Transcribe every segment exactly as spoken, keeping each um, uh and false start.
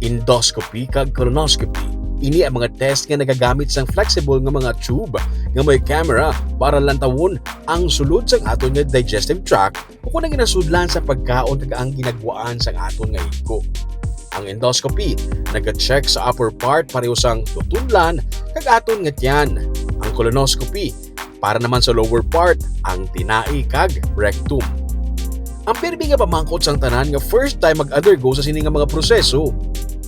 Endoscopy kag colonoscopy. Ini ang mga test nga nagagamit sang flexible nga mga tube nga may camera para lantawon ang sulod sang aton nga digestive tract ukon ang ginasudlan sa pagkaon kag ang ginagwaan sang aton nga higko. Ang endoscopy naga-check sa upper part pareho sang tutunlan kag aton nga tiyan. Ang colonoscopy para naman sa lower part, ang tinai kag rectum. Ang pirmi nga pamangkot sang tanan nga first time mag-undergo sa sini nga mga proseso,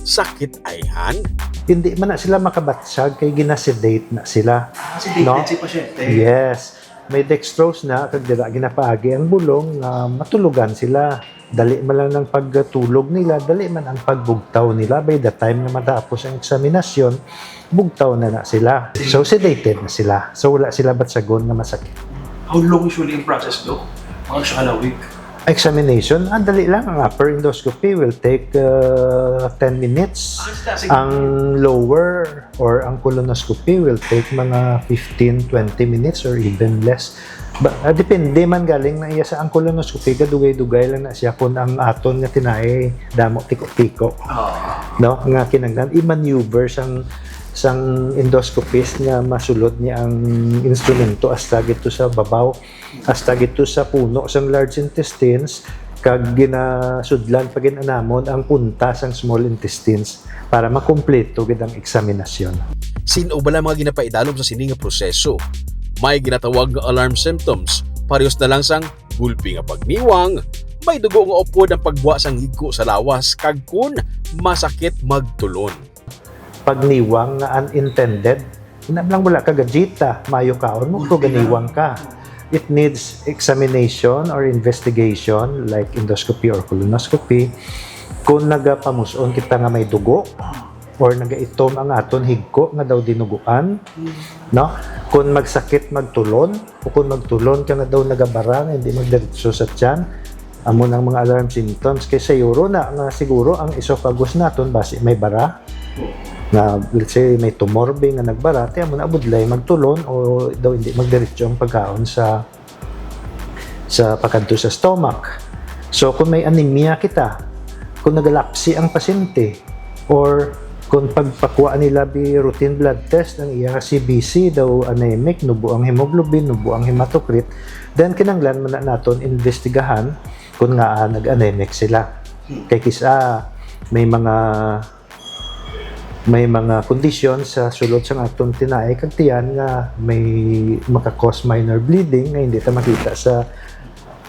sakit ayhan? Hindi man na sila makabatsyag kay ginasedate na sila. Ah, sedated No? si pasyente. Yes. May dextrose na kag dira ginapaagi ang bulong nga matulogan sila. Dali man lang ang pagtulog nila, dali man ang pagbugtaw nila. By the time nga matapos ang eksaminasyon, bugtaw na na sila. So, sedated na sila. So, wala sila batsagon nga masakit. How long usually yung process, Doc? Mga siya ka na week? Examination, ah, dali lang. Ang upper endoscopy will take uh, ten minutes. Ah, sige. Ang lower or ang colonoscopy will take mga fifteen, twenty minutes or even less. Ba, ah, depende man galing na iya sa ang colonoscopy, gadugay-dugay lang na siya kung ang aton nga tinai damo tiko-tiko. Ah. No? Nga kinanglan, i-maneuver sang, sang endoscopist nga masulod niya ang instrumento hasta gito sa babaw, hasta gito sa puno sang large intestines, kag ginasudlan pa gid anamon ang punta sang small intestines para makumpleto gid ang eksaminasyon. Sin-o bala mga ginapaidalom sa sini nga proseso? May ginatawag nga alarm symptoms, parehas na lang sang gulpi nga pagniwang, may dugo nga upod ang pagwa sang higko sa lawas, kag kun masakit magtulon. Pagniwang nga unintended, ina lang wala ka gajita, mayo kaon mo, pero ganiwang ka. It needs examination or investigation like endoscopy or colonoscopy kung nagapamus-on kita nga may dugo or nagaitom ang aton higko nga daw dinuguan, no? Kung magsakit magtulon o kung magtulon ka nga daw nagabara nga hindi magdiretso sa tiyan, amo nang mga alarm symptoms. Kay sayuro na nga siguro ang esophagus naton basi may bara. Nga, let's say, may tumor bi nga nagbara, ti amo na budlay magtulon o daw hindi magdiretso ang pagkaon sa sa pakadto sa stomach. So, kung may anemia kita, kung nagalapsi ang pasyente, or kung pagpakuha nila bi routine blood test ang iya C B C daw anemic, nubo ang hemoglobin, nubo ang hematocrit, then kinanglan man na naton imbestigahan kung ngaa nag-anemic sila. Kay kis-a may mga may mga kondisyon sa sulod sang aton tinai kag tiyan nga may maka-cause minor bleeding nga hindi ta makita sa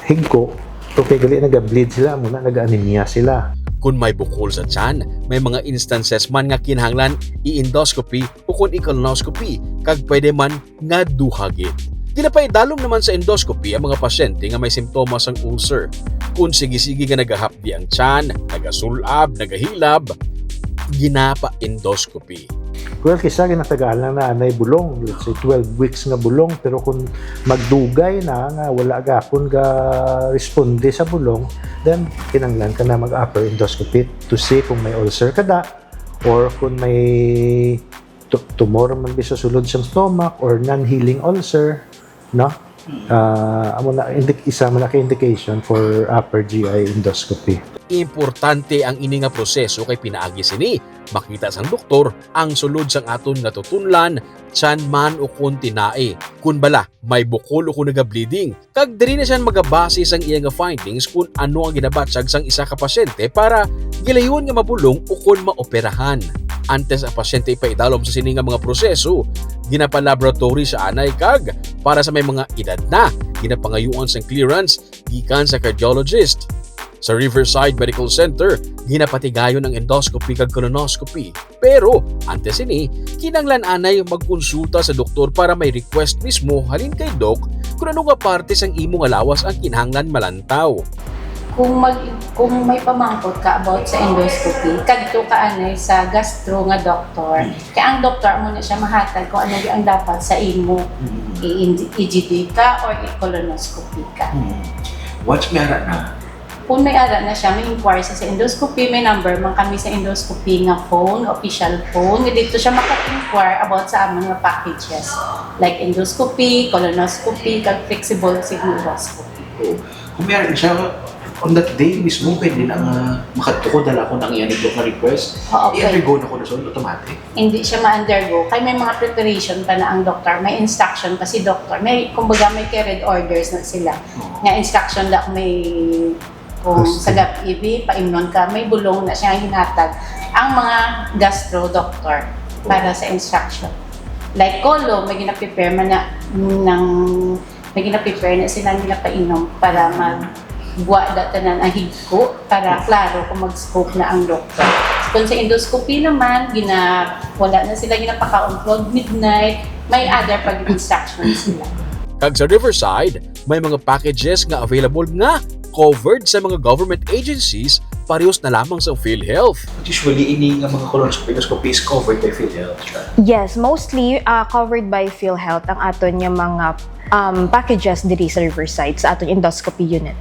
higko. So, kay gali naga-bleed sila, amo na naga-anemia sila. Kung may bukol sa tiyan, may mga instances man nga kinahanglan i-endoscopy ukon i-colonoscopy, kag pwede man nga duha gid. Ginapaidalom naman sa endoscopy ang mga pasyente nga may simptomas sang ulcer. Kung sige-sige nga nagahapdi ang tiyan, nagasul-ab, nagahilab, ginapa-endoscopy. Well, kisa ginatagaan lang na anay bulong, let's say twelve weeks nga bulong, pero kung magdugay na nga wala gapon ga responde sa bulong, then kinanglan ka na mag-upper endoscopy to see kung may ulcer ka da or kung may tu- tumor man bi sa sulod sang stomach or non-healing ulcer, no? Ah, amo na indi- isa man na ka indication for upper G I endoscopy. Importante ang ini nga proseso kay pinaagi sini makita sang doktor ang sulod sang aton nga tutunlan, tiyan man ukon tinai. Kun bala may bukol ukon naga-bleeding, kag diri na siya magabase sang iya nga findings kun ano ang ginabatyag sang isa ka pasyente para gilayon nga mabulong ukon maoperahan. Antes ang pasyente ipaidalom sa sini nga mga proseso, ginapa-laboratory siya anay kag para sa may mga edad na, ginapangayuan sang clearance gikan sa cardiologist. Sa Riverside Medical Center, ginapatigayon ang endoscopy kag colonoscopy. Pero, antes sini, kinanglan anay magkonsulta sa doktor para may request mismo halin kay Doc kung ano nga parte sang imo nga lawas ang kinahanglan malantaw. Kung mag kung may pamangkot ka about sa endoscopy, kadto ka anay sa gastro nga doktor. Hmm. Kay ang doktor amo na siya mahatag kung ano ang dapat sa imo. Hmm. I-, i-, E G D ka or i-colonoscopy ka. Hmm. Once may ara na, Kung may ara na siya, may inquire sa, sa endoscopy, may number man kami sa endoscopy nga phone, official phone, nga dito siya maka-inquire about sa amon nga packages. Like endoscopy, colonoscopy, kag flexible sigmoidoscopy. Oo. Kung meron siya, on that day mismo, pwede na nga makadto ko, dala ko ng iyang nga request. Oo, pwede. I-undergo na ko na, so automatic. Hindi siya ma-undergo. Kay may mga preparation pa na ang doktor. May instruction pa si doktor. May, kumbaga, may carried orders na sila. Oo. Nga instruction lang may, kung Gusto. Sa gabi, paimnon ka, may bulong na siya hinatag. Ang mga gastro doctor para sa instruction. Like, kolo, may ginaprepare man na ng may gina-prepare na sila nga ginapainom para magwa da tanan ang higko, para klaro kung mag-scope na ang doktor. Kung sa endoscopy naman, gina-, wala na sila ginapakaon toward midnight, may other pag instruction sila. Kag sa Riverside, may mga packages nga available nga covered sa mga government agencies, parehas na lamang sa PhilHealth. Usually, ini nga mga colonoscopy, endoscopy is covered by PhilHealth, siya? Yes, mostly, ah, covered by PhilHealth ang aton nga mga, um, packages diri sa Riverside, sa aton endoscopy unit.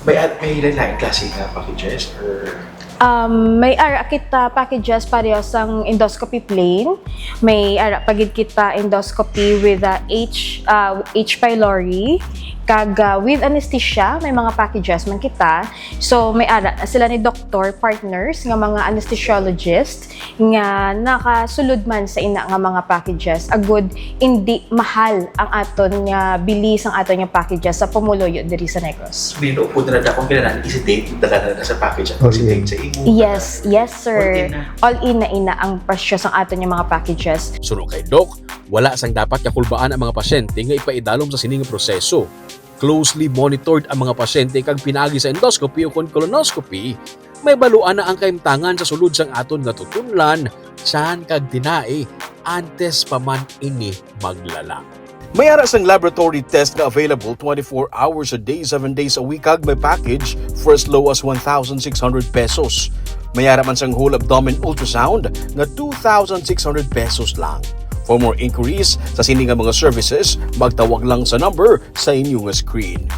May ad-, may lain-lain klase nga packages or? Um, may ara kita packages pareho sang endoscopy plain. May ara pa gid kita endoscopy with, uh, H, uh, H. pylori. Kag, uh, with anesthesia, may mga packages man kita. So, may ara na sila ni doktor partners nga mga anesthesiologist nga nakasulod man sa ina nga mga packages, agud indi mahal ang aton nga bili sang aton nga packages sa pumuluyo diri sa Negros. May naupod na lang akong kailangan i-sedate, dala na lang sa package at All i-sedate in. Sa imo. Yes, yes, sir. All in na. All in na ina ang presyo sang aton nga mga packages. Suno kay Doc, wala sang dapat nga kulbaan ang mga pasyente nga ipaidalom sa sini nga proseso. Closely monitored ang mga pasyente kag pinaagi sa endoscopy o kon colonoscopy, may baluan na ang kahimtangan sa sulod sang aton nga tutunlan, tiyan kag tinai antes pa man ini maglala. May ara sang laboratory test nga available twenty-four hours a day, seven days a week, kag may package for as low as one thousand six hundred pesos. May ara man sang whole abdomen ultrasound nga two thousand six hundred pesos lang. For more inquiries sa sini nga mga services, magtawag lang sa number sa inyo nga screen.